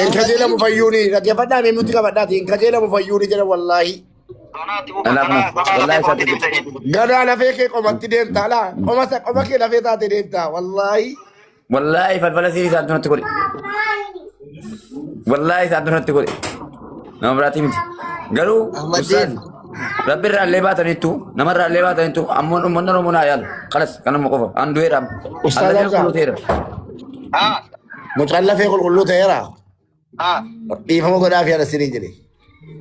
Hin kajeelamu fayyuuni dhaggeeffadhaa mee nuti qabadhaati hin kajeelamu fayyuuni jedha wallaahi. Kanaaf nu wallaahi isaatti jira. Ganaa lafee kee qomatti deemta alaa qoma qoma kee lafee taate deemta wallaahi. Wallaahi falfala sii isaantu natti godhe. Wallaahi isaantu natti godhe. Nama biraatii miti. Garuu Ahmadiin. ustaaz rabbi irraa illee baataniittu namarraa illee baataniittu ammoo uummanni Oromoo naa yaalu. Kalas kanuma qofa an du'eera. Ustaaz An lafee Hamzaa. qulqulluu ta'eera. Mucaan lafee qulqulluu ta'eera. Dhiifama godhaa fi ana siniin jedhe.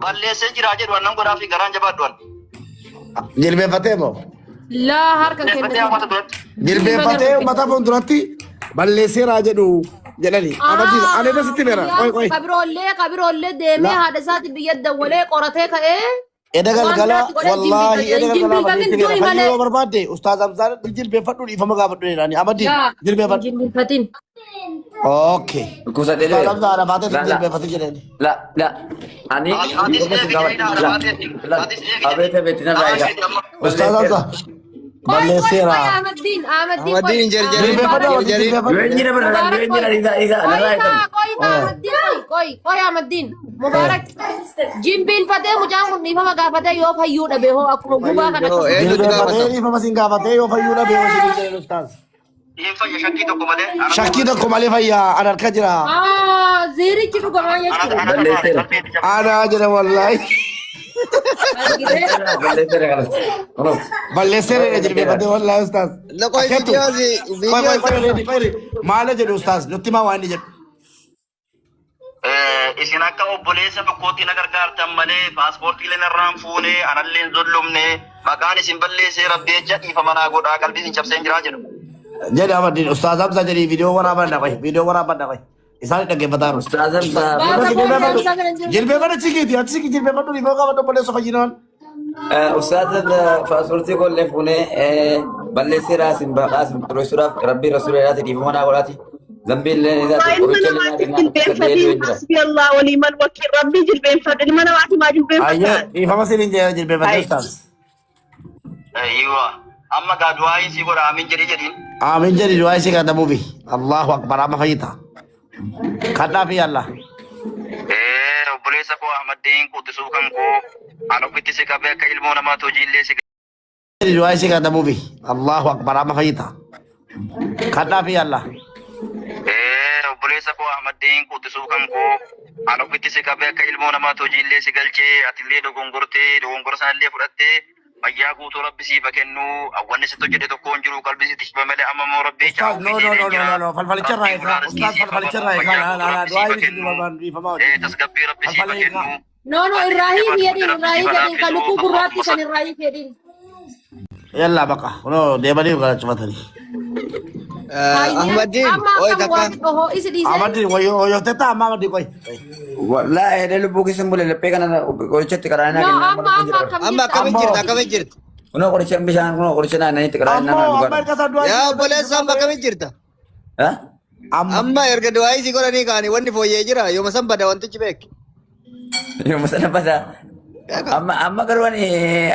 Balleessee jira jedhu annan godhaa fi garaan jabaadhu an. Jilbeenfatee moo? Laa harka Jilbeenfatee kennate. uummata duratti. Jilbeenfatee uummata fuulduratti balleesseeraa jedhu jedhani. Amantiisa. Ani irra sitti beera. Qoy qoy. Kabiroollee deemee La. Haadha isaati biyya dawwalee qoratee ka'ee Eda waan galgala biraatti godhee wallaahi eda jilbiifate. galgala Jilbiifatin amantiitti beera. du'i Fayyuu malee. yoo barbaadde ustaaz Hamzaan jilbeenfadhu dhiifama gaafadhu jedhani. Amantiin Yaa hin jilbeenfadhu. jilbiifatin. Okay. Dhukkubsadhee Ustaaz du'eera. Hamzaan afaatee La la jilbeenfatin jedhani. la la ani Atis dhiifama sin eegi gaafadha. jedhina La arabaateetti. la Atis eegi abeet jedhi. abeet narraa eegaa. Ustaaz Balleesseera. Hamzaa Qoy qoy qoy balleesseera. Ahmaddiin Ahmaddiin qoy Ahmaddiin hin jarjarin. Jilbeenfadhu Mubarak amantii Jarjarin. jilbeenfadhu. Du'een jira bara Mubarak du'een qoy jira isaa isaa qoy narraa kaa eegamu. qoy kaa Ahmaddiin qoy qoy qoy Ahmaddiin Mubarak jilbiinfatee mucaan kun dhiifama gaafatee yoo fayyuu dhabe hoo akkuma gubaa Fayyuu kan hoo akkasuma eenyutu Jilbeenfatee gaafatama? dhiifama sin gaafatee yoo fayyuu dhabe yoo isin jedhan ustaaz. Hin fayya shakkii tokko malee. Shakkii tokko malee fayyaa an harka jira. Ah, ziirichi dhugamaa jechuudha. Balleesseera. Anaa jedha wallaahi. Argitee? Balleesseera kalas. Kunoo. Balleesseera jilbeenfatee wallaahi ustaaz. Loqoy Akkeettu. viidiyoo si Qoy viidiyoo qoy qoy reedi qoy reedi. Maala jedhu ustaaz nutti himaa waan inni jedhu. Isin akka obboleessa tokkootti na gargaartan malee paaspoortii illee narraan fuune anallee hin zollumne maqaan isin balleessee rabbi jecha dhiifama naa godhaa qalbii isin cabseen jiraa jedhu. Jedhi Ahmadiin ustaaz Hamza jedhi viidiyoo waraabaa dhaqay viidiyoo waraabaa dhaqay. Isaan dhaggeeffataa jiru. Ustaaz Hamzaa. Baasa booddee Hamzaa kana hin jiru. Jilbeenfadhu chikiiti achi chiki jilbeenfadhu dhiifama gaafadhu obboleessa fayyinaan. Ustaaz paaspoortii kollee fuunee balleesseera sin baqaa sin xureessuudhaaf rabbii rasuulaadhaati dhiifama naa godhaati. Zambii illee Waa isaati ilma qoricha illee naa namaatti kennaa dhukkubsadhee jilbeenfatiin du'een jira. hasbi Allah waliimal wakiil rabbii jilbeenfadhu ilma namaatti maa Ayyee jilbeenfataa? dhiifama siniin jedha jilbeenfatee Hai. ustaaz. Ayyuwa. Amma gaa du'aayin sii godha amiin jedhi jedhiin. Amiin jedhi du'aa isii kadhamuufi. Allahu akbar amma fayyita. Kadhaa fi Allah. Obboleessa koo Ahmaddiin quxisuu kan koo an ofitti si qabee akka ilmoo namaatti hojiillee si Jedhi du'aa isii kadhamuufi. Allahu akbar amma fayyita. Kadhaa fi Allah. Obboleessa koo Ahmaddiin quxisuu kan koo an ofitti si qabee akka ilmoo namaatti hojiillee si galchee atillee dogongortee dogongora sanallee fudhattee fayyaa guutuu rabbi siif haa kennu wanni sitti hojjedhe tokko hin jiru qalbii sitti hiba malee amma immoo rabbi Ustaaz no no no no no no falfalicha irraa eegaa. Ustaaz falfalicha irraa eegaa. Laa laa laa du'aa isii barbaadu dhiifamaa hojii. Tasgabbii rabbi siif haa Falfala eegaa. kennu. No no irraa hiiki jedhiin irraa hiiki jedhiin kan lukkuu gurraattii san irraa hiiki jedhiin. Yallaa baqa. No deemanii garachufatanii. Ahmaddiin Amma oy akkam takka waan dhihoo isi dhiisee. Amaddi wayyooftetta amma amaddi qoy. Wallaahi edee lubbuu keessa hin bule laphee kana qorichatti qaraanaa No kennaa amma amma akkam Amma jirta? akkamiin Ammoo. jirta akkamiin jirta? Kunoo qoricha bishaan kunoo qoricha naannanitti qaraanaa Ammoo naa amma dhugaadha. erga isaa du'aa Yaa isii obboleessa amma akkamiin jirta? Amma. Amma erga du'aa isii godhanii kaanii wanni fooyya'ee jira yooma san bada wantichi beek. Yooma sana badaa. Amma amma garuu ani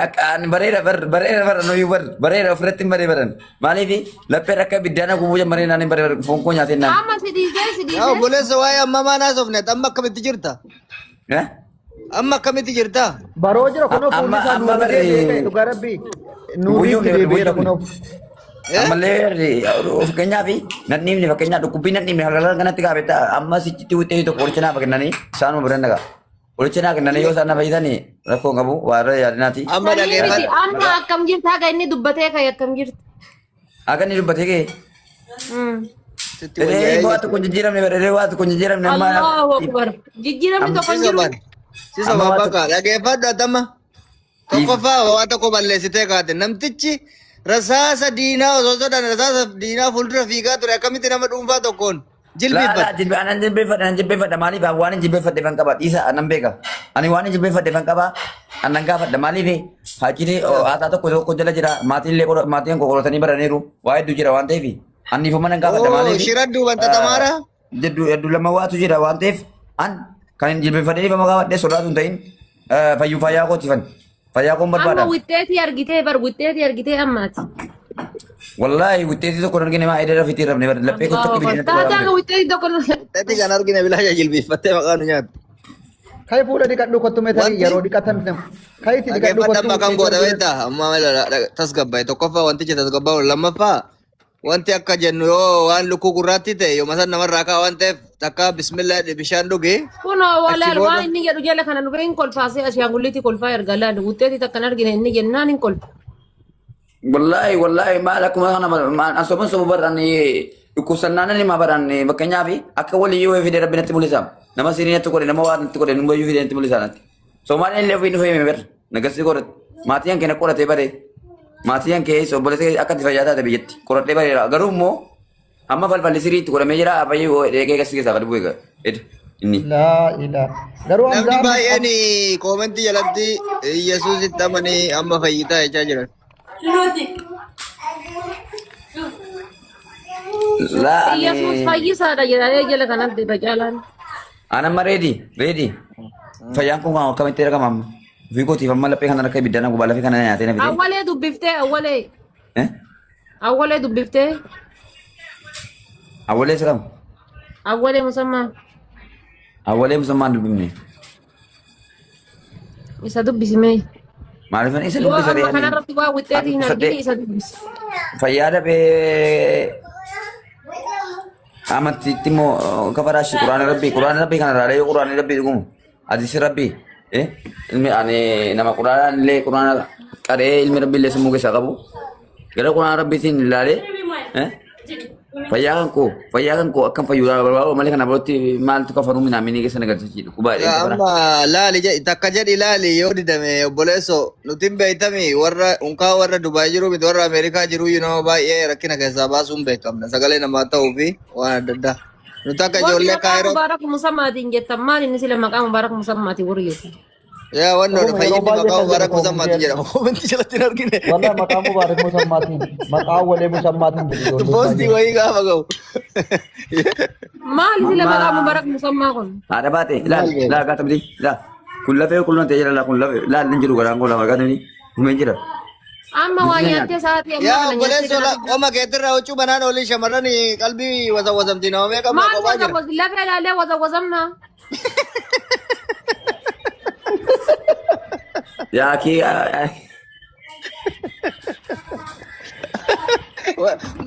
akka ani bareeda bar bareeda bar nuyi bar bareeda ofirratti hin baree baran. Maaliif lapheen akka biddaana gubuu jammaree naan hin baree bar foon koo nyaatee naan. Amma si dhiisee si Yaa dhiisee. obboleessa waa'ee ammaa maan haasofne amma akkamitti jirta? Amma akkamitti jirta? Baroo jira kunoo fuulli Amma isaa amma nuurri barri deebi'ee dhugaa rabbii nuurri guyyuun itti deebi'eera guyyuun kunoo. Ammallee fakkeenyaaf nan dhiibne fakkeenyaaf dhukkubbii nan dhiibne halkan kanatti gaafetta amma sichitti wixxee tokko qoricha naaf kennanii isaanuma biran dhaqa. Qoricha naa kennanii yoo isaan na fayyisanii rakkoo hin qabu waa irra yaadinaati. Amma Sanii miti dhageeffadhu. amma akkam jirta haga inni dubbatee ka'e akkam jirta? Akka inni dubbatee ka'e. Sitti Edee wayyaa'ee waa tokko hin jijjiiramne edee waa tokko hin jijjiiramne amma Allahu akbar. Jijjiiramni tokko Si hin jiru. soban. Si amma soban waa bakka tokko dhageeffadhu atama. Tokkoffaa waa tokko balleessitee kaate namtichi rasaasa diinaa osoo sodan rasaasa diinaa fuuldura fiigaa ture akkamitti nama dhuunfaa tokkoon Laa laa jilbiiffate. jilbe anan jilbeeffadha anan jilbeeffadha maaliif ani waan hin jilbeeffadhe fan qaba dhiisa anan beeka ani waan hin jilbeeffadhe fan qaba anan gaafadha maaliif hajjiti haasaa tokko tokko jala jira maatiin illee maatiin koo qoratanii baraniiru waa hedduu jira waan ta'eef ani ifuma nan gaafadha Oo maaliif shira duuban xaxamaara. hedduu hedduu lama waatu jira waan ta'eef an kan hin jilbeeffadhe ifama gaafadhe sodaatu hin ta'in fayyuu fayyaa kooti fan fayyaa koon Amma barbaada. wixxeetii argitee bar wixxeetii argitee ammaati. Wallaahi wixxeetii tokko hin argine maa edda rafiitii rafne bar laphee kun tokko biddeena tokko Taataa rafne. wixxeetii tokko Tati kan argine bilaasha jilbiiffattee maqaa nu nyaattu. Kai fuula dhiqadhu kottu mee tarii Wanti yeroo dhiqatan kai itti dhiqadhu dhaggeeffadha kottu amma kam wixxeetii goota argina. beektaa amma tasgabbaa'e tokkoffaa wantichi tasgabbaa'u lammaffaa wanti akka jennu yoo waan lukkuu gurraatti ta'e yoo san namarraa kaa waan ta'eef takka bismillah jedhi bishaan dhugi Kunoo achi walaal booda waan inni jedhu jala kana dhufee hin kolfaasee ashaangulliitii kolfaa erga laal wixxeetii takka hin argine inni jennaan hin kolfa. Wallaahi wallaahi maal akkuma kana maal an soban sobu bar'an dhukkubsannaan inni bar'an fakkeenyaaf akka walii yoo fide rabbi natti mul'isa. Nama sirii natti godhe nama waa natti godhe nama iyyuu fide natti mul'isa natti. Soomaaliyaan illee ofii dhufee hime bar nagasii godhate maatiin keenya qoratee bare maatiin kee obboleessa akka itti fayyaa taate biyyatti qoradhee bareera garuu immoo amma falfalli sirii itti godhamee jira afayyee dheekee gasii keessaa gadi bu'e ed inni. Laa ilaa. Garuu namni Hamzaa amma baay'een koomentii jalatti Yesuusitti amanii amma fayyitaa jechaa jiran. Laa ani Iyyasuus fayyisaadha jedhanii jala kanatti irra caalaan. An amma reedi reedi fayyaan kun kan akkamitti argama amma ofii kootiif amma laphee kana harka ibiddaan gubaa lafee kana nyaatee na fide. Awwalee dubbiftee awwalee Eh? awwalee dubbiftee Awwalee isa kam? awwalee musammaa Awwalee musammaan dubbifne. isa dubbisimee. Maaliif isa Yoo dubbisa amma ree ani? kanarratti waa wixxeetii hin Ani argine isa dubbisi. Fayyaa dhabee amantiitti immoo kafaraashi quraana rabbii quraana rabbii kana irraa yoo quraana rabbii dhugumu hadiisi rabbii eh ilmi ani nama quraana illee quraana qaree ilmi rabbii illee sammuu keessaa qabu gara quraana rabbiitiin ilaalee eh fayyaa kan koo fayyaa kan koo akkam fayyuu barbaadu malee kana biratti maaltu kafaruu minaaminii keessa na galcha dhukubaa jedhee kafara. Amma laali jedhi takka jedhi laali yoo didame obboleesso nuti hin beektami warra unkaa warra Dubaay jiru miti warra Ameerikaa jiru iyyuu nama baay'ee rakkina keessaa baasuun beekamna sagalee namaa ta'uu fi waan adda addaa. Nuti akka Warri ijoollee maqaa Kaayiroo Mubaarak Musammaatiin jettan maal inni sila maqaa Mubaarak Musammaatiin warri jettan. yaa wannoodha Dhuguma yeroo fayyinni baay'ee maqaa kan jedhu Mubaarak Musammaati koomentii jedhama koomentii jalatti hin argine. Walaa maqaa Mubaarak Musammaatiin maqaa Awwalee Musammaatiin jedhu ijoolleen Poostii baay'een. wayii gaafa ga'u. Maal sila maqaa Amma Mubaarak Musammaa kun? haadha baate ilaal Maal beeka? ilaal gaata miti ilaal kun lafee qulqulluu ta'e jira laal kun lafee ilaal hin jiru garaan koo lama gaata miti dhumeen jira. Amma waa Guddina nyaattee nyaata. sa'aatii ammaa Yaa kana nyaattee obboleessoo kana fidda. qoma keetirraa huccuu banaan olii shamarran qalbii wasawwasamti nama meeqa amma Maal kophaa jira. wazawwaz lafa ilaalee wazawwazamna. Yaa kee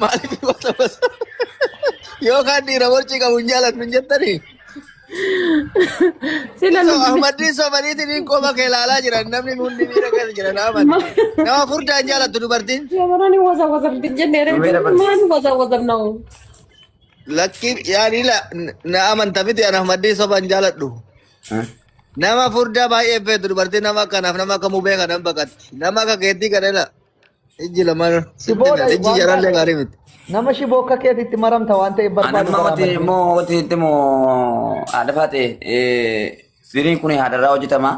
Maaliif wasawwasa? Yookaan dhiira borcii qabu hin jaalattu hin jettanii? Sila So nu Ahmaddiin sobaniitiin qoma kee ilaalaa jiran namni hundi miira keessa jiran Ahmad. Nama furdaa hin jaalattu dubartiin. shamarran wazawwazamti jennee dhumee dabarse. maal wazawwazamna? Lakki yaani la na amanta miti an Ahmaddii soba hin jaaladhu. Nama furdaa baay'ee feetu dubartiin nama akkanaaf nama akka mubee kanan baqatti. Nama akka keetii kana ila ijji lamaan sitti Shiboodha miti ijji waan jarallee taate gaarii miti. nama shiboo akka keetitti maramta waan ta'eef barbaadu Anamma karaa wanti maddii. immoo wanti immoo haadha faate siriin kun haadharraa hojjetama.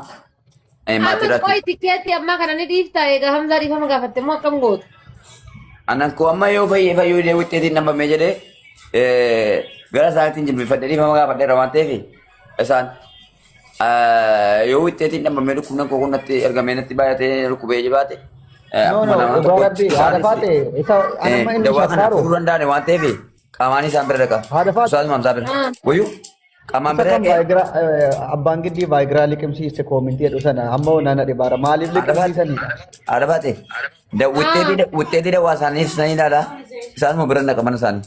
Amma Maatii irratti. qoy tikeetti ammaa kana ni dhiiftaa egaa Hamzaa dhiifama gaafatte immoo akkam goota? Anan koo amma yoo fayyee fayyuu dee wixxeetiin dhabamee jedhee gara isaaniitiin jilbifadhee dhiifama gaafadheera waan ta'eef isaan yoo wixxeetiin dhabamee dhukkubnan koo kun natti ergamee natti baay'atee dhukkubee jibaate No akkuma no nama dhugaa tokkotti rabbii haadha isaanis faate isa anamma inni dawaa kana shakkaaru furuu danda'an waan ta'eef qaamaan isaan bira dhaqa. haadha faate Ustaazuma Hamzaa bira. Wayyuu qaamaan isa bira kan dhaqee vaayigira abbaan giddii vaayigiraa liqimsiise koomintii jedhu sana hamma onaan dhibaara maaliif haadha faate liqimsiisanidha. haadha faate wixxeetii dawaa isaaniif nan ilaala isaanuma bira dhaqa mana isaanii.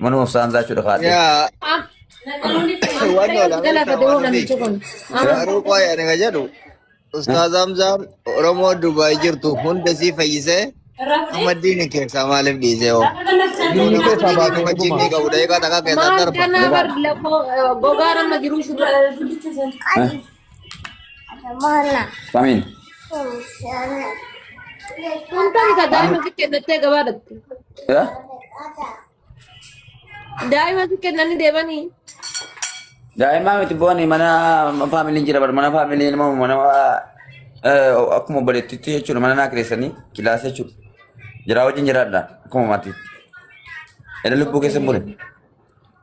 Manuma Ustaaz Hamzaa jechuudha kaadhee. Yaa Amma waan yoo si oolaa galaafate hoo namichi kun. Garuu qoy ani ka jedhu Ustaaz Hamzaan Oromoo Dubaay jirtu hunda sii fayyisee Ahmaddiin keessaa maaliif dhiisee hoo? Diinii keessaa baatee Nama dhuguma. jinnii qabu daqiiqaa takka keessaa Maal darba. kana bar lafoo gogaa nama jiruu sirra. Kamiin? Wantaan isaa daa'ima si kennattee gabaa dhatte. Daa'ima si kennanii deemanii. Daa'imman miti booni mana faamiliin jira bar mana faamilii nama mana akkuma obboleettiitti jechuudha mana naa kireessanii kilaasa jechuudha. Jiraa wajjin jiraadha akkuma maatiitti. Edda lubbuu keessa hin bule.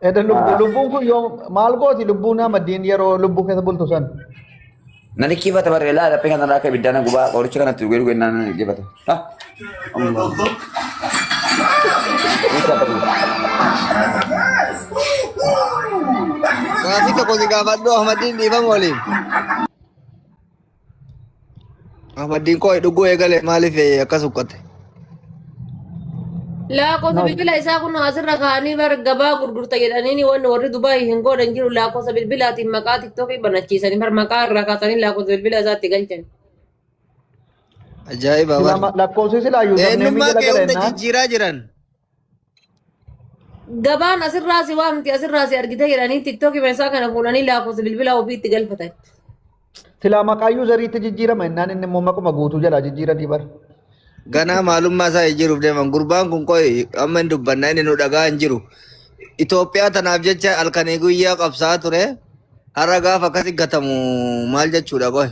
Edda lubbuu lubbuun kun yoo maal gooti lubbuun Ahmaddiin yeroo lubbuu keessa bultu san. Na likkifata barree laa laphee kanarraa akka ibiddaan gubaa qoricha kanatti dhugee dhugee naan likkifata. Ah! Allah. Eessa bari? Gaafii tokko si gaafadhu Ahmadiin dhiifama waliin. Ahmadiin koo dhuguu eegale maaliif akkas uqqate? Lakkoofsa bilbila isaa kun asirra kaa'anii bar gabaa gurgurta jedhanii wanni warri Dubaay hin godhan jiru lakkoofsa bilbilaatiin maqaa tiktookii banachiisanii bar maqaa irraa kaasanii lakkoofsa bilbila isaatti galchan. Ajaa'iba Silaa bara. lakkoofsi silaa yuuzarneemii Eenyummaa jala kee gala hunda jennaan. jijjiiraa jiran. Gabaan asirraa si waamti asirraa si argite jedhanii tiktookii isaa kana fuudhanii lakkoofsa bilbilaa ofiitti galfatan. Silaa maqaa yuuzariitti jijjiirama jennaan inni immoo maquma guutuu jalaa jijjiiranii bara. Ganaa maalummaa isaa jijjiiruuf deeman. Gurbaan kun qoy amma hin dubbanna inni nu dhagaa hin jiru. Itoophiyaa tanaaf jecha halkanii guyyaa qabsaa ture. Har'a gaafa akkasi gatamu maal jechuudha qoy.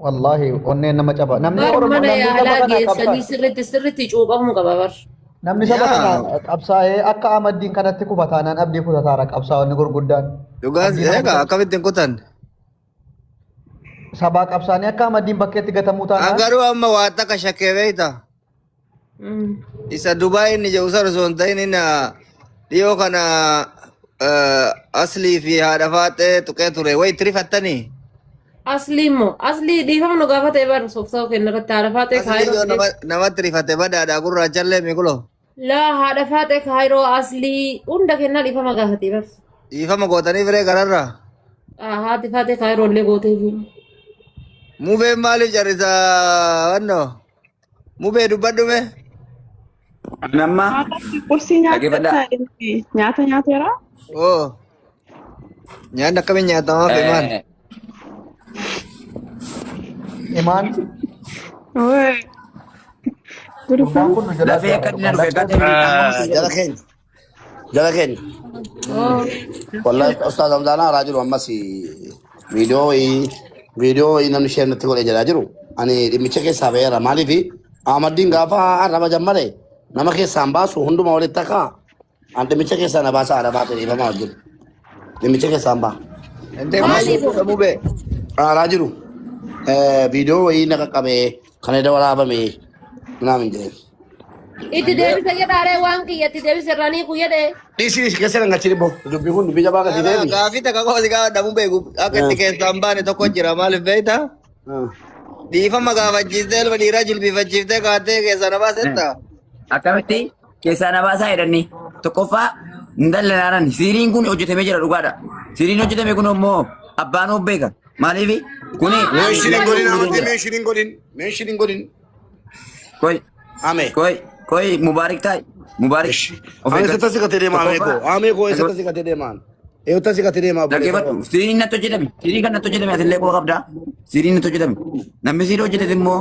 Wallaahi onneen nama caba. Namni Bar Oromoo mana namni saba yaalaa kana geessanii qabsaa'e. sirriitti sirriitti cuuphamuu qaba bar. Namni saba Yaa kana qabsaa'ee akka Ahmaddiin kanatti kufa taanaan abdii kutataara qabsaa'onni gurguddaan. dhugaas Abdii nama eegaa kuta. akkamitti hin kutan. Sabaa qabsaa'anii akka Ahmaddiin bakkeetti gatamuu An taanaan garuu amma waa takka shakkee beekta. Isa Dubaay inni jedhu sana osoo hin ta'in inni dhiyoo kana aslii fi haadha faaxee tuqee ture. Wayi itti rifattanii? Aslii immoo aslii dhiifama nu gaafate bar sooftaa kenna irratti haadha faaxee Aslii kaayiroo yoo fidee. namatti rifate badaadha gurraachallee mikuloo. Laa haadha faaxee kaayiroo aslii hunda kennaa dhiifama gaafate bar. Dhiifama gootanii firee gararraa. Haati faaxee kaayiroo illee gootee jiru. Mubeen maaliif carrisa wannoo? Mubee dubbadhu mee. Ani amma Qursii dhaggeeffadhaa. nyaata inni nyaata nyaateera. Oo. Nyaanni akkamiin nyaatamaa fi maal? Imaan Oye. gurbaan kun nu jalaa Lafee akka jira. dina dhufe akka dina Jala keenya. Jala keenya. Wallahi Ustaaz Hamzaanaa haaraa jiru ammas viidiyoo wayii viidiyoo wayii namni isheen natti godhe jedhaa jiru. Ani dhimmicha keessaa ba'eera. Maaliif Ahmaddiin gaafa arraba jammare nama keessaan baasu hunduma walitti akka an dhimmicha keessaa na baasaa arabaa ta'e dhiifamaa wajjin. Dhimmicha keessaan ba'a. Intee maal mubee? Haaraa jiru. Viidiyoo wayii na qaqqabee kan edda waraabame naamin jedheen. Itti deebisa jedhaaree waan kiyya itti deebisa irraanii kun jedhee. Dhiisii dhiisii keessa nan galchini boo. Dubbii kun dubbii jabaa gadi deemi. Gaafii takka qofa si gaafadha mubee akka itti keessaan baane tokko jira maaliif beektaa? Dhiifama gaafachiistee ilma dhiiraa jilbiifachiiftee kaatee keessaa na baasetta. Akkamitti keessaa na baasaa jedhanii tokkoffaa hin dallanaanan siiriin kun hojjetamee jira dhugaadha. Siiriin hojjetame kun immoo abbaan of beeka. Maaliif kuni Meeshin hin godhin amantii meeshin hin godhin meeshin hin godhin. Koy Amee. koy koy mubaarik ta'i mubaarik of Amee eeggadhu. eessatti si gatee deema amee koo Tokkoffaa amee koo eessatti si gatee deemaan. Eessatti si gatee deema obboleessa koo. Dhaggeeffadhu. Siiriin natti hojjetame. Siiriin kan natti hojjetame atillee quba qabdaa. Siiriin natti hojjetame. Namni siirii hojjetes immoo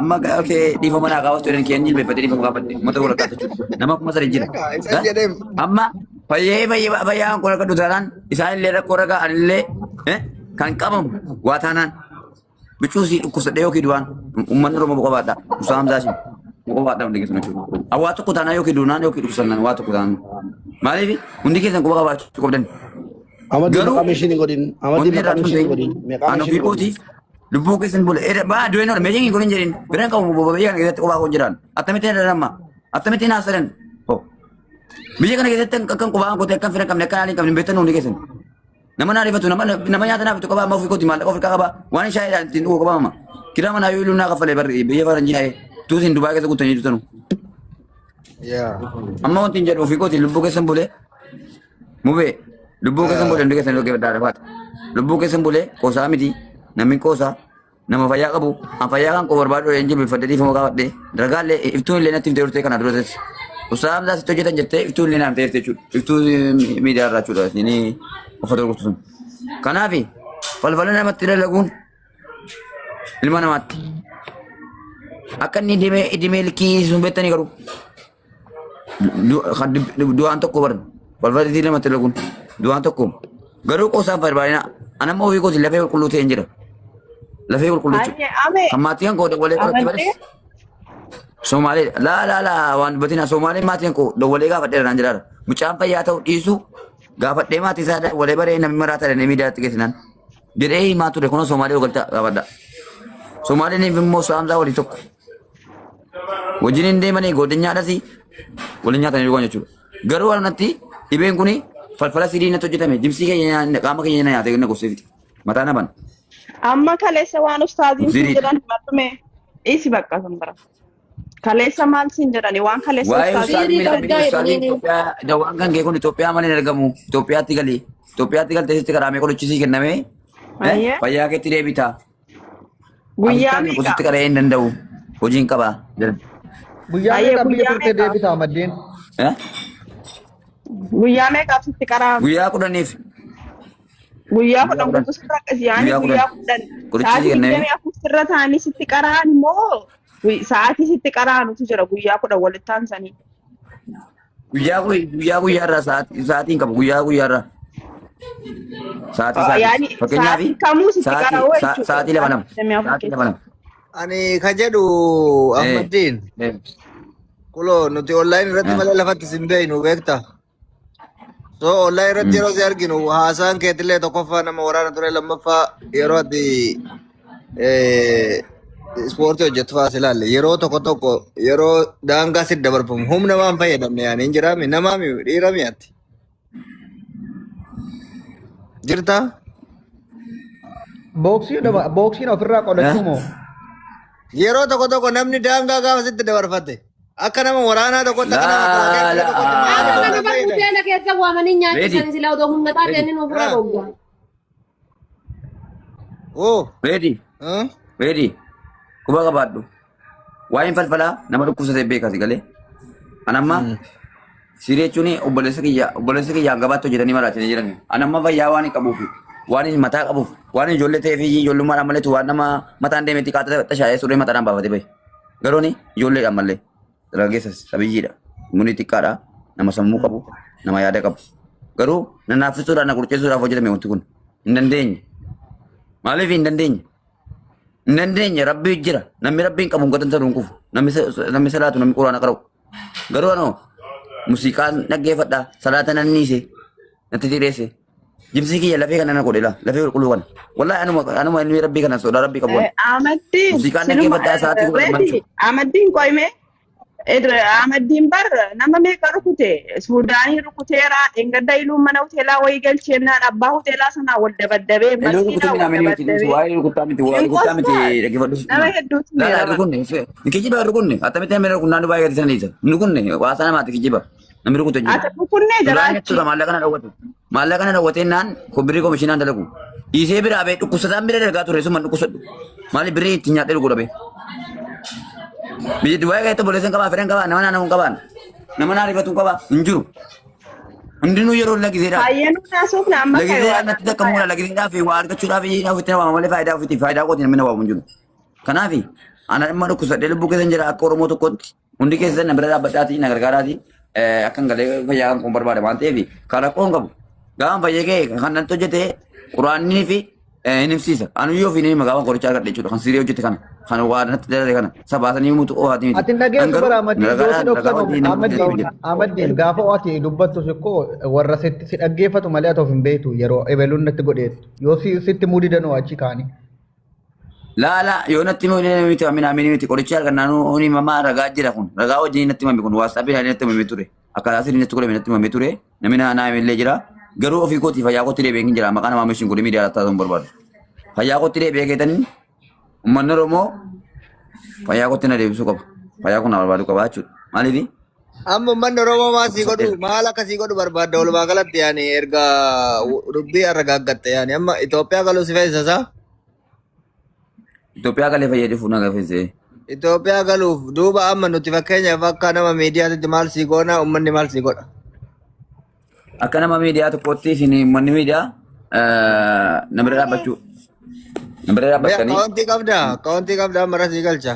amma kee dhiifama naa gaafatu jedhan kee jilbeeffatee dhiifama gaafadhe. Uummata walakkaa jechuudha. Nama 3000 jira. Egaa isaan jedheem. Amma fayyee fayyee fayyaan kun akka taanaan isaan illee rakkoo ragaa anillee kan qabamu waa taanaan Bichuu sii dhukkubsadhee yookiin du'aan uummanni Oromoo boqobaadha. Musaa Hamzaa siin boqobaadha hundi keessan jechuudha. Waa tokko taanaan yookiin duunaan yookiin dhukkubsannaan waa tokko taanaan. Maaliif hundi keessan quba qabaachuu qabdan. Amadii Garuu maqaa meeshin hin godhin. Amadii wanti maqaa irraa meeshin tun hin godhin. Maqaa an meeshin ofii hin godhin. kootiif lubbuu keessan bule. Baa du'een oole meeshaan hin godhin jedhin. Biraan qabu biyya kana keessatti qubaa kun jiraan. Akkamittiin dhala Akkamittiin haasadan. Biyya kana keessatti akkan qubaa kootee akkan fira qabne akkan haala hin qabne beektan hundi keessan. Nama naa rifatu nama nama nyaata naa bitu qaba amma ofii kooti maallaqa ofii qaba waan shaayiidhaan ittiin dhugu qaba amma. Kiraa manaa yoo naa kaffalee barri biyya faranjii taa'ee tuusin Dubaay keessa guutanii jirtanu. Yaa. Amma wanti hin jedhu ofii kooti lubbuu keessan bulee mubee lubbuu keessan bulee hundi keessan lubbuu keessan faata. Lubbuu keessan bulee qoosaa miti namni qoosaa nama fayyaa qabu an fayyaa kan koo barbaadu hin jilbeeffadhe dhiifama gaafadhe ragaallee iftuun illee natti himtee turte kana dura teesse. Usaa Hamzaa sitti hojjetan jettee iftuun illee naaf teerte jechuudha. Iftuu miidiyaa irraa jechuudha inni uffata gurgurtu sun. Kanaaf falfala namatti dalaguun ilma namaatti. Akka inni idimee idimee likkii sun beektanii garuu du'aan tokko baran falfala namatti dalaguun du'aan tokko garuu qoosaan barbaadina anamma ofii kooti lafee qulqulluu ta'een jira. Lafee qulqulluu jechuudha. Ayyee ame Kan maatii kan koo dawwalee qoratti amantee bares. Somaalee laa laa laa waan dubbatina Somaalee maatiin koo dawwalee gaafadheera naan jedhaara. Mucaan fayyaa ta'u dhiisu gaafadhee maatii isaa dawwalee baree namni maraa ta'e miidiyaatti geessinaan. Jedhee himaa ture kunoo Somaalee ogalta gaafadha. Somaaleen immoo saamsaa walii tokko. Wajjin hin deemanii godinyaadhas waliin nyaatanii dhugan jechuudha. Garuu anatti dhibeen kun falfala sirii natti hojjetame jimsii keenya qaama keenya na nyaatee na gorsee fixe. Mataa na bana. Amma kaleessa waan ustaaziin siin Ziriidha. jedhan himadhume dhiisi bakka sun bira. Kaleessa maal siin jedhani waan kaleessa Waa'ee ustaaziin ustaazii Sirii midhaan doggaa ustaaziin jedhaniini. Itoophiyaa dawaan kan kee kun Itoophiyaa malee hin argamu. Itoophiyaatti gali. Itoophiyaatti galtee sitti karaamee qorichi sii kennamee Ayyee. fayyaa keetti deebita. Guyyaa Afurtamni meeqa? kusitti qara'ee hin danda'u. Hojiin qaba. Guyyaa Ayyee meeqa biyya guyyaa turte meeqa? deebita Ahmaddiin? Eh? Guyyaa meeqaaf sitti qaraama? Guyyaa 10f. Guyyaa Guyyaa 10 10. guutuu sirra yaani Guyyaa 10. guyyaa 10 Qorichi sa'aatii kenname. 24 sirra taa'anii sitti qara'an immoo sa'aatii sitti qara'anutu jira guyyaa 10 walitti aansanii. Guyyaa guyyaa guyyaarraa sa'aatii hin qabu guyyaa guyyaarraa. Sa'aatii sa'aatii. Yaani Fakkeenyaaf sa'aatii kamuu sitti sa'aatii qara'uu jechuudha. sa'aatii lama lama. Sa'aatii 24 Sa'aatii lama keessa. lama. Ani ka jedhu Ahmaddiin kuloo nuti online irratti malee lafatti sin beeknu beekta. So online irratti yeroo si arginu haasaan keetillee tokkoffaa nama waraana ture lammaffaa yeroo ati ispoortii hojjettu fa'aa si ilaalle yeroo tokko tokko yeroo daangaa si dabarfamu humna waan fayyadamne yaani hin jiraami namaami dhiirami ati. Jirtaa? Booksiin ofirraa qolachuu moo? Yeroo tokko tokko namni daangaa gaafa sitti dabarfate akka nama waraanaa tokkotti akka nama Laa makalaakaa tokkotti maaliif Akka humna kana bar fayyadame? hoteela keessa waamanii Reedi. nyaachisan silaa odoo humna taate Reedi. inni nuuf irra dhogga. Oo. Reedi. Reedi. Quba qabaadhu. Waa'een falfalaa nama dhukkubsatee beeka si galee. An amma siree jechuun obboleessa kiyya hangafaatti hojjetanii maraachanii jiran. An amma fayyaa waan hin qabuuf waan hin mataa qabuuf waan ijoollee ta'ee fi ijoollummaadhaan malee waan nama mataan deemetti qaata xashaa'ee surree mataadhaan baafatee bahe. Garuu ni ijoolleedhaan malee dargaggeessa sabiyyiidha. Umurii xiqqaadha. Nama sammuu qabu nama yaada qabu. Garuu na naaffisuudhaan na qurceessuudhaaf hojjetame wanti kun hin dandeenye. Maaliif hin dandeenye? Hin dandeenye rabbii jira. Namni rabbiin qabu hin gatantaru hin kufu. Namni salaatu namni quraana qara'u. Garuu anoo muuziqaan dhaggeeffadha. Salaata nan dhiise. Natti xireesse. Jibsii kiyya lafee kana na godhe laa. Lafee qulqulluu kana. Wallahi anuma ilmi rabbii kana sodaa rabbii qabu. Amaddiin Muuziqaan siluma dhaggeeffadhaa sa'aatii 12 reedi Amaddiin qoyme Amaddiin bar nama meeqa rukute Suudaanii rukuteera dheengadda iluun mana hoteelaa wayii galcheennaan abbaa hoteelaa sanaa wal dabaddabee Iluu masiidhaa rukutuu wal minaa miti dabaddabee waa'ee rukuttaa miti waa'ee hin rukuttaa miti qostaa dhaggeeffadhu. nama hedduutu Lala miidhama. rukunne kijiba rukunne attamitti namni rukunnaan baay'ee gadi sana dhiisa. Rukunne waasaa namaati kijiba namni rukutu hin jiru. Ati rukunnee Duraan jiraachi. jechuudha maallaqa na dhowwate. Maallaqa na dhowwatee naan birrii komishinaan dalagu. Dhiisee biraa bee dhukkubsataan bira dargaa ture suma dhukkubsadhu. Maali birrii ittiin nyaadhee dhuguu dhabe. Biyya Dubaayii keessatti obboleessa hin qabaa fedhan qabaa nama naannoo hin qabaan. Nama naa rifatu hin qabaa hin jiru. Hundinuu yeroo lagiseedhaaf. Hayyee nu naasuufna amma kayo Lagiseedhaaf waan natti takka muuna lagiseedhaaf waa argachuudhaaf ofitti nama waama malee faayidaa ofitti faayidaa kooti namni na waamu hin jiru. Kanaaf ana dhimma dhukkubsadhee lubbuu keessan jira akka Oromoo tokkotti hundi keessan na bira dhaabbadhaatii na gargaaraatii akkan galee fayyaa kan kun barbaada waan ta'eef kan rakkoo hin qabu. Gaafa fayyee ka'e kan natti hojjete quraannii fi hin himsiisa. Anu yoo fi ni gaafa qorichaa argadhe jechuudha kan siree hojjete kana kan waa natti dalale kana sabaasanii himuutu qofaati miti. Ati An dhageessu garuu bara Ahmaddiin yoo ragaa si ragaa dhoksanu wajjin nama Ahmaddiin hojjete. Ahmaddiin gaafa ati dubbattu sikkoo warra sitti si dhaggeeffatu malee ati of hin beektu yeroo ebeluun natti godheettu yoo si sitti mudidanoo achi kaanii. Laa laa yoo natti himuu miti amina amini miti qoricha argannaan ni himamaa ragaa jira kun ragaa wajjin natti himame kun waatsaappii natti himame ture akkaataa sirrii natti godhame natti himame ture namni naa himillee jira garuu ofii kootii fayyaa kootti deebi'ee hin jira maqaa namaa mishin godhee miidiyaa irratti haasa'uun barbaadu fayyaa kootti deebi'ee keetanii uummanni Oromoo fayyaa kootti na deebisuu qaba fayyaa kun na barbaadu qaba jechuudha maaliif Amma uummanni Oromoo maal sii godhu maal akka sii godhu barbaadda walumaa galatti yaani erga dubbii har'a gaaggatte yaani amma Itoophiyaa galuu si feesisa saa? Itoophiyaa galee fayyaduu na gafeesse. Itoophiyaa galuuf duuba amma nuti fakkeenyaaf akka nama miidiyaatitti maal sii goona uummanni maal sii godha? Akka nama miidiyaa tokkootti isin uummanni miidiyaa na bira dhaabbachuu. Na bira Mee dhaabbattanii akkaawuntii qabda akkaawuntii qabda amma irra sii galcha.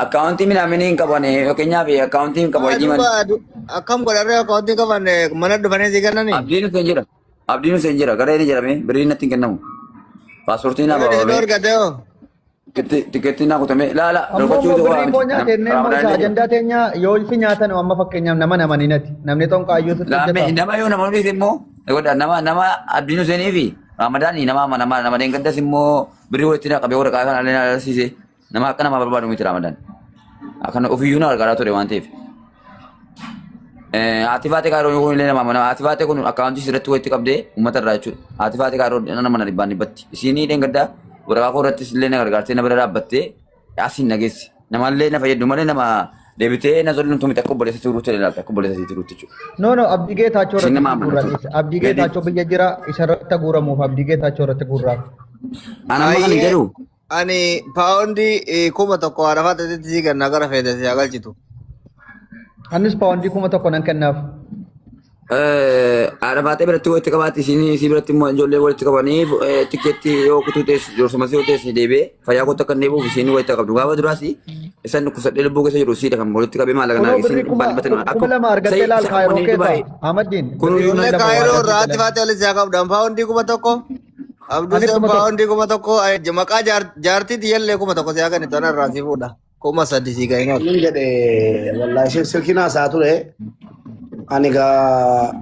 Akkaawuntii minaaminii hin qaban fakkeenyaaf akkaawuntii hin qabu Maa hojii malee. duuba akkam godharree akkaawuntii qaban mana dhufanii sii kennanii? Abdiin Hussein jira. Abdiin Hussein jira. Garee ni jedhame birriin natti hin kennamu. Paaspoortiin naa Yoo si baafamee dhorkate hoo? tikkeettiin naa kutame laala Ammoo dhorkachuu immoo qofa birrii immoo miti. nyaata jennee immoo isa Ramadaan jira. ajandaa teenya yoo si nyaatan amma fakkeenyaaf nama namaninati namni xonqaayyuu sitti Laame hojjeta. nama yoo nama dhiise immoo godha nama nama Abdiin Huseenii fi Ramadaanii nama amanamaa nama deengaddas immoo birrii walitti naa qabee waraqaa kana illee naa agarsiise nama akka namaa barbaadu miti Ramadaan. Kana ofiyyuu na gargaaraa ture waan ta'eef. Haati faatee kaaroo kun illee nama amana. Haati faatee kun akkaawuntii sirratti walitti qabdee uummata irraa jechuudha. Haati faatee kaaroo nama mana dhibbaan dhibbatti. Isiinii dheengaddaa waraqaa koo irrattis illee na gargaartee na bira dhaabbattee asiin na geessi. Namallee na fayyaddu malee nama deebitee na zolluun miti akka obboleessa turuutti ilaalta akka obboleessa turuutti jechuudha. No, no, Abdii Geetaachoo Isin irratti nama guurraa amanatu. dhiisa. Abdii Gadi. Geetaachoo biyya jira isa irratti guuramuuf Abdii Geetaachoo irratti guurraaf. Ana amma kan hin Ayyee jedhu ani paawundii 1000 Arafaa ta'etti sii kenna gara feete si haa galchitu. Anis paawundii 1000 nan kennaaf. Haadha faatee biratti walitti qabaatti isin isii biratti immoo ijoollee walitti qabanii tikeetti yoo kutuu teessu joorsuma yoo teessu deebi'ee fayyaa kootti akka hin deebi'uuf isiin walitti qabdu. Gaafa duraas isan dhukkubsadhee lubbuu keessa jiru isiidha kan walitti qabee maallaqa Kunoo naa isin birrii dhibbaan dhibbatti 2000 argattee laal isa Kaayiroo uummanni keessaa. Dubaay Ahmaddiin kun birrii iyyuu Ijoollee 2000 waa Kaayiroo argattee irraa haati laal. faatee walitti si haa qabdu. An paawundii 1000 Anis Abduseen 1000. paawundii 1000 maqaa jaartii tiyyallee 1000 si haa kennitu ana irraa si fuudha. 3000 si ga'e Nin jedhe wallahi isheen silkiin haasaa ture. Ani gaa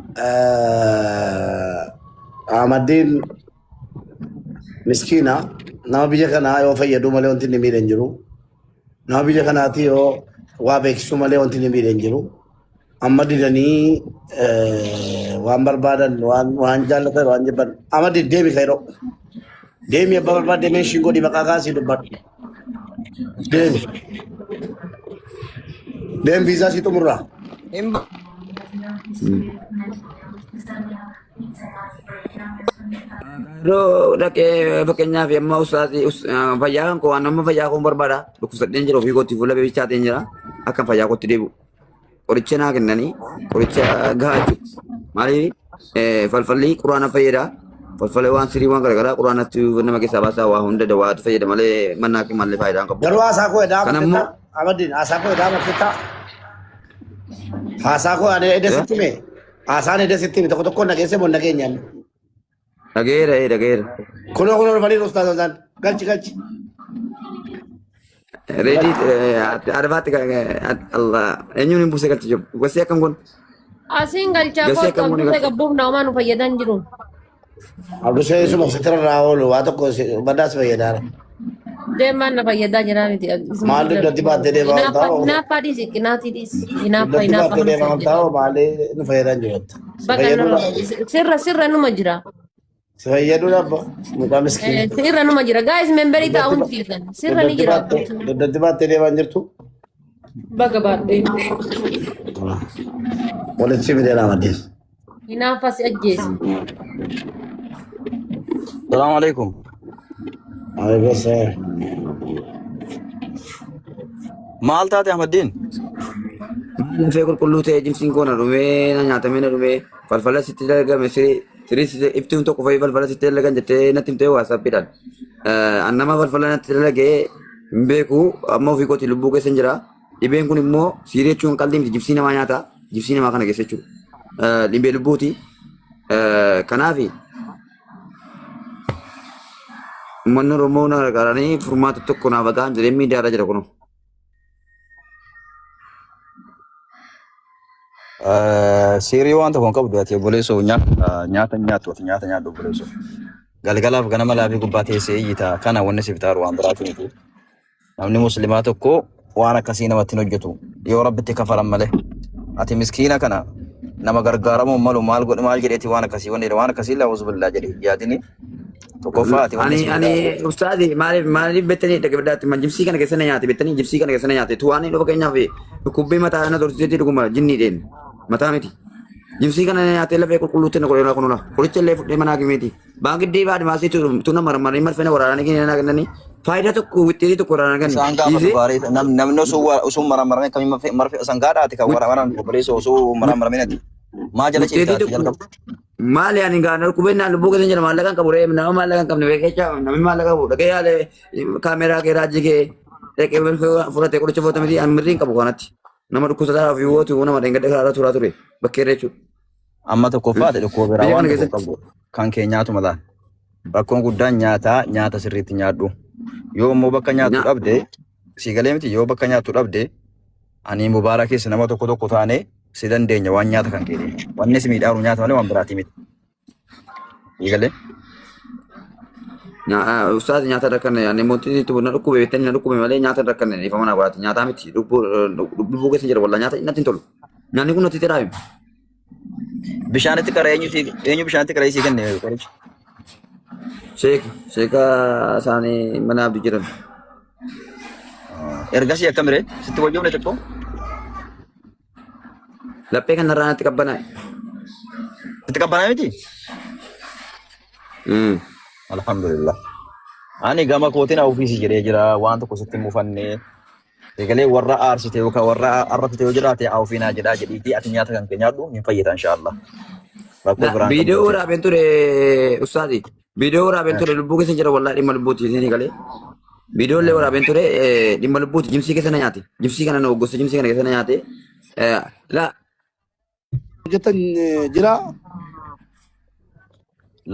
Ahmaddiin miskiina nama biyya kanaa yoo fayyaduu malee wanti inni miidhe hin jiru. Nama biyya kanaati yoo waa beeksisuu malee wanti inni miidhe hin jiru. Amma didanii waan barbaadan waan waan jaallatan waan jibban. Ahmaddiin deemi kayroo. Deemi abbaa barbaadde meeshiin godhi maqaa kaasii dubbadhu. Deemi. Deemi viizaa sii xumurraa. Hin Yeroo dhaqee fakkeenyaaf amma ustaazi fayyaa kan koo waan amma fayyaa koon barbaada dhukkubsadheen jira ofii kootti fuula beeksisaatiin jira akka fayyaa kootti deebi'u. Qoricha naa kennanii qoricha gahaa jechuudha. Maaliif falfalli quraana fayyada. Falfalli waan sirii waan garaagaraa quraanatti nama keessaa baasaa waa hunda dawaatu fayyada malee mana malee faayidaa hin qabu. Garuu haasaa koo edaa Kana immoo amartetta. Abadiin haasaa koo edaa amartetta. Haasaa koo ani eda sitti hime. Haasaan eda sitti hime tokko tokkoon dhageesse moo hin dhageenye. Dhageera dhageera. Kunoo kunoo dhufanii ustaaz Hamzaan. Galchi galchi. Reedii Arafaatti Allah eenyuun hin buusee galchi jiru. Gosi akkam kun? Asiin galchaa Gosi kootu akkam kun abdusee galchi? gabbuuf namaa nu fayyadan jiru. Abdusee suma sitira irraa oolu waa tokko badaas fayyadaara. Deemaan na fayyadaa jira miti. Maal dugdatti baattee deemaa ooltaa? Hinaaffaa dhiisi qinaatii dhiisi. Hinaaffaa Dugdatti hinaaffaa baattee kana deemaa fayyada. ooltaa maalee nu fayyadan jiru. Si Bakka fayyaduu sirra sirra numa jira. si fayyaduu dhabba mucaa miskiina. Sirra numa jira. Guys memberii taa'uun keessan. Sirra ni Dugdatti jira. baattee dugdatti baattee deemaa jirtu. Baga baadhee. Walitti si fidee ramaddees. Hinaaffaa si ajjeesi. Salaamu alaikum. Alaikum salaam. Maal taate Ahmaddiin? Lafee qulqulluu ta'e jimsiin koo na dhumee na nyaatamee na dhumee falfala sitti dalagame sirii iftuun tokko fa'i falfala sitti dalagan jettee natti himtee waasaappiidhaan. An nama falfala natti dalagee hin beeku amma ofii kooti lubbuu keessa hin jira. Dhibeen kun immoo siirii jechuun qalbii miti jibsii namaa nyaata jibsii namaa kana keessa jechuudha. Dhibee lubbuuti. Kanaaf uummanni Oromoo na gargaaranii furmaata tokko naaf haa ta'an jedhee miidiyaa irra jira kunoo. Siirii waan tokko hin qabdu ati obboleessoo nyaata nyaata hin nyaattu ati nyaata nyaadhu obboleessoo. Galgalaaf ganama laafii gubbaa teessee iyyita kana wanni siif taaru waan biraati miti. Namni muslimaa tokko waan akkasii namatti hin hojjetu yoo rabbitti kafaran malee. Ati miskiina kana nama gargaaramuu malu maal godhe maal jedheeti waan akkasii wanni waan akkasii laa billaa jedhe yaadini. Tokkoffaa ati wanni Ani siif ani taaru. ustaazi maaliif maaliif bettanii dhaggeeffadhaatti man jibsii kana keessa na nyaate bettanii jibsii kana keessa na nyaate tu waan dhufa keenyaaf dhukkubbii mataa na torsiseetii dhuguma jinniidheen mataa miti. Jibsii kana na nyaatee lafee qulqulluutti na godhe kununa qoricha illee fudhee manaa kimeeti. Baankiddii baadhi tuna marmaranii marfee na waraananii kennanii kennanii faayidaa tokko wixxiitii tokko waraanaa kennu. Isaan gaafatu Dhiisee gaarii namni osoo maramarame akkamii marfee sangaadhaati kan waraanan obboleessa osoo maramarame ati maa jala wixxiitii ciiftaati tokko jalqaba. maali ani gaana dhukkubeen naan lubbuu keessa jira maallaqa hin qabu ree nama maallaqa hin qabne beekecha namni maallaqa qabu dhaqee yaale kaameeraa kee raajii kee dhaqee fudhatee qoricha fudhata miti ani mirrii hin qabu kanatti nama dhukkubsataa fi wootu nama dheengadda karaarra turaa ture bakkee irra jechuudha. Amma tokkoffaa ati dhukkuba biraa Biyya waan kana tokko hin keessatti qabdu kan kee nyaatu malaan. Rakkoon guddaan nyaataa nyaata sirriitti nyaadhu. Yoo immoo bakka nyaattu dhabde si galee miti yoo bakka nyaattu dhabde ani mubaaraa keessa nama tokko tokko taane si dandeenya waan nyaata kan keeti. Wanni si miidhaaru nyaata malee waan biraatii miti. Si galee? Ustaaz nyaata rakkanne ani mootiin itti na dhukkube beektanii na dhukkube malee nyaata rakkanne dhiifama naa godhaati nyaataa miti lubbuu keessa jira wallah nyaata natti hin tolu. Nyaanni kun natti xiraa'e. Bishaanitti qara eenyu eenyu bishaanitti qara sii kenne qoricha? Sheeka sheeka isaanii mana abdii jiran. Ergasii akkam ree? Sitti wayyoomne xiqqoo? Laphee kanarraa natti qabbanaa'e. Sitti qabbanaa'e miti? Alhamdulillah. Ani gama kootiin ofiisi jedhee jira waan tokko sitti hin mufanne. Egalee warra aarsite yookaan warra arrabsite yoo jiraate ofiinaa jedhaa jedhiitii ati nyaata kan kee nyaadhu hin fayyada inshaallah. Rakkoo biraan Viidiyoo qabdu. waraabeen ture ustaazi. Viidiyoo waraabeen ture lubbuu keessa jira wallahi dhimma lubbuuti isin galee. Viidiyoo illee waraabeen ture dhimma lubbuuti jimsii keessa na nyaate. Jimsii kana na gosa jimsii kana keessa na nyaate. La Hojjetan jira.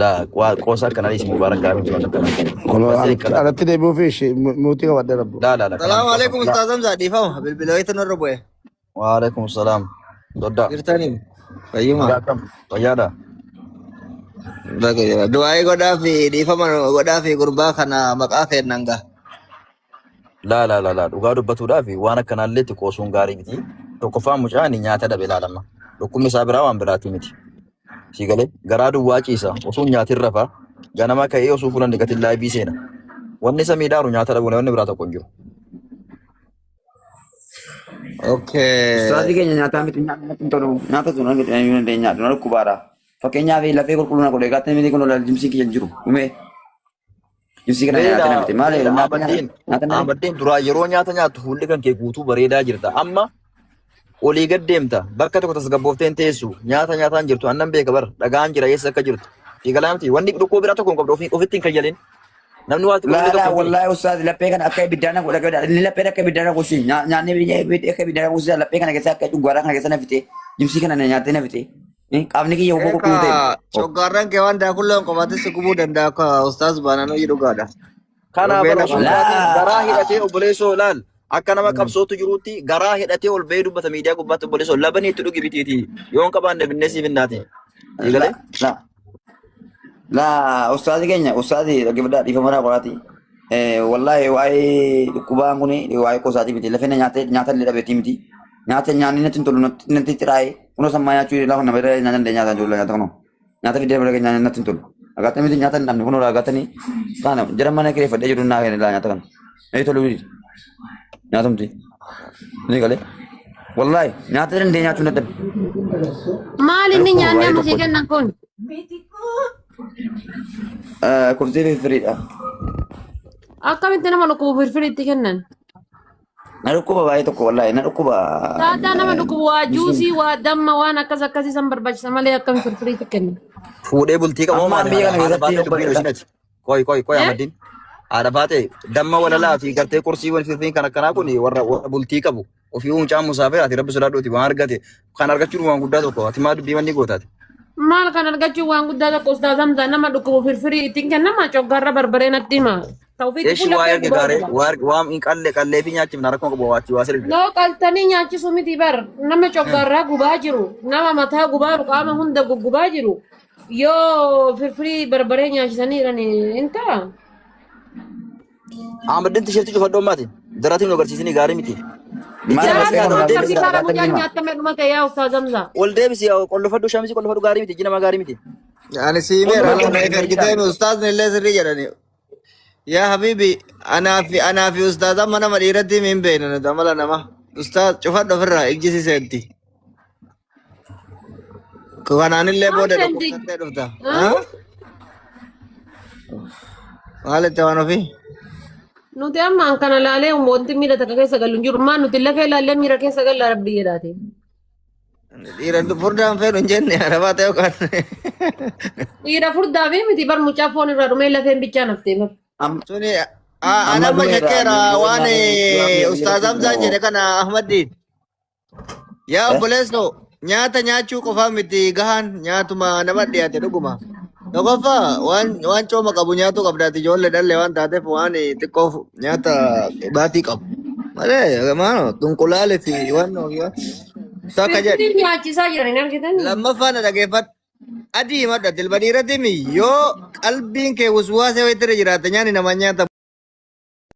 La qoosa akkanaa dhiisi mubaarak gaarii miti waan akkanaa. Alatti deebi'uu fi ishee muutii qabadde rabbu. La la la. Salaamu alaikum Ustaaz Hamzaa dhiifama bilbila wayitu nurra bu'e. Waalaikum salaam. Soddaa. Jirtanii fayyuma. Akkam? Fayyaadha. Baga jira. Du'aa'ii godhaa fi dhiifama godhaa fi gurbaa kana maqaa kennan gaa. La la la la dhugaa dubbatuudhaaf waan akkanaallee itti qoosuun gaarii miti. Tokkoffaan mucaan nyaata dhabe ilaalama. Dhukkubni isaa biraa waan biraatii miti. Sii galee garaa duwwaa ciisa osoo hin nyaatin rafa ganama ka'ee osoo fuula hin dhiqatin laayibii seena. Wanni isa miidhaaru nyaata dhabuun wanni biraa tokko hin jiru. Okay. Ustaazii keenya nyaataa miti nyaanni natti hin tolu. Nyaata sun argatu hin dandeenya. Nyaata dhukkubaadha. Fakkeenyaaf lafee qulqulluu na godhe gaattanii miti kun jimsii kiyya hin jiru. Dhumee. Jimsii kana Beela nyaatee na miti. Maali beela nyaata Ahmaddiin nyaata nyaata Ahmaddiin duraa yeroo nyaata nyaattu fuulli kan kee guutuu bareedaa jirta. Amma olii gad deemta bakka tokko tasgabbooftee hin teessu nyaata nyaataan jirtu annan beeka bar dhagaan jira eessa akka jirtu. Eegalaa miti wanni dhukkoo biraa tokko hin qabdu ofitti hin kayyalin. Namni waa xiqqoo Laa tokko laa hin jiru. wallaahi ustaaz laphee kana akka ibiddaa na godha godha inni lapheen akka ibiddaa na gosi nyaanni akka ibiddaa na gosi laphee kana keessa akka dhuggaaraa kana keessa na fite jimsii kana na nyaattee na fite qaamni kiyya huboo qulqulluu ta'e. Egaa coggaarraan kee waan daakullee hin qabaatin si gubuu danda'a akka ustaaz baanaan hojii dhugaadha. Kanaaf Beela bara osoo baana. nyaatiin garaa hidhatee Laa obboleessoo laal akka nama qabsootu jiruutti garaa hidhatee ol ba'ee dubbata miidiyaa gubbaatti obboleessoo labanii itti dhugi bitiiti yoo hin qabaanne binnee siif hinnaati. Eegalee? laa laa ustaazi keenya ustaazi dhaggeeffadhaa dhiifama naa qoraati. Wallaahi waa'ee dhukkubaan kun waa'ee qosaatii miti lafee na nyaatee nyaata illee dhabeetii miti. Nyaata nyaanni natti hin tolu natti xiraa'e kunoo sammaa nyaachuu lafa nama irra nyaata danda'e nyaata jiru nyaata kunoo nyaata fidee bira nyaanni natti hin tolu. Agaatanii miti nyaata hin dhabne kunoo agaatanii kana jara mana kireeffadhee jiru naa kenna nyaata kana. Natti tolu nyaatumti. Ni galee. Wallaahi nyaata danda'e nyaachuu hin dadhabe. Maal inni Dhukkuba nyaanni baay'ee amma sii tokko. kennan kun? Kuftee fi firiidha. Akkamitti nama dhukkubu firfirii itti kennan? Na dhukkuba baay'ee tokko wallaahi na dhukkuba. Saadaa nama dhukkubu waa juusii waa damma waan akkas akkasii san barbaachisa malee akkam firfirii itti kennan? Fuudhee bultii qabu Amma maali biyya haadha kana haadha keessatti baatee dubbiin ishinati. Qoy qoy qoy Eh? Ahmaddiin. Haadha baatee damma walalaa fi gartee qursiiwwan firfiin kan akkanaa kun warra warra bultii qabu. Ofii mucaan musaafir ati rabbi sodaadhuuti waan argate kan argachuun waan guddaa tokko ati maa dubbii manni gootaati. Maal kan argachuun waan guddaa tokko ustaaz Hamzaa nama dhukkubu firfirii ittiin kennama coggaarra barbaree natti hima. Tawfiiq Eshi fuula waa kee erge gubaa gaaree jira. waa erge waan hin qallee qallee fi nyaachifna rakkoo qabu waa waa sirbi. Noo qaltanii nyaachisuu miti bar nama coggaarraa gubaa jiru nama mataa gubaa jiru qaama hunda guggubaa jiru yoo firfirii barbaree nyaachisanii jiran hin ta'a. Ahmaddiin tisheertii cufadhoo maati. Daraatiin nu agarsiisanii gaarii miti. Maal Jaraa laphee kana kana akkam deebisi bitaa dhagaatti mucaan hima. nyaatamee dhuma ta'e yaa ustaaz Hamzaa. Ol deebisi qollofadhu shamisi qollofadhu gaarii miti iji namaa gaarii miti. Ani siimeera Qollofadhu kana gaarii ergitee ustaazni illee sirrii jedhani. Yaa habibi anaa fi ustaaz amma nama dhiiratti hin beeknu nuti amala nama. Ustaaz cufadhu ofirraa ijji si seenti. Kanaanillee Maal booda seenti? dhukkubsattee dhufta. Ah? Maal itti waan ofii? Nuti amma an kana laalee wanti miira takka keessa galu hin jiru. Maan nuti lafee laallee miira keessa galla rabbi jedhaati. Dhiira furdaan feenu hin jenne arabaa ta'e yookaan. Dhiira furdaa fi miti bar mucaa foon irraa dhumee lafeen bichaa naftee bar. Suni Amma an amma du'eera shakkeera waan du'eera ustaaz Hamzaan jedhe kana Ahmaddiin. Yaa obboleessoo nyaata nyaachuu qofaa miti gahaan nyaatuma nama dhiyaate dhuguma. Tokkoffaa waan waan cooma qabu nyaatuu qabdaati ijoollee dhallee waan taateef waan xiqqoof nyaata baatii qabu. Malee maano xunqulaalee fi waan takka jedhe. Firfirii nyaachisaa jiran hin argitanii? Lammaffaa na dhageeffadhu. Adii himadha dilba dhiirati mi yoo qalbiin kee wuswaasee wayitti irra jiraate nyaanni nama nyaata.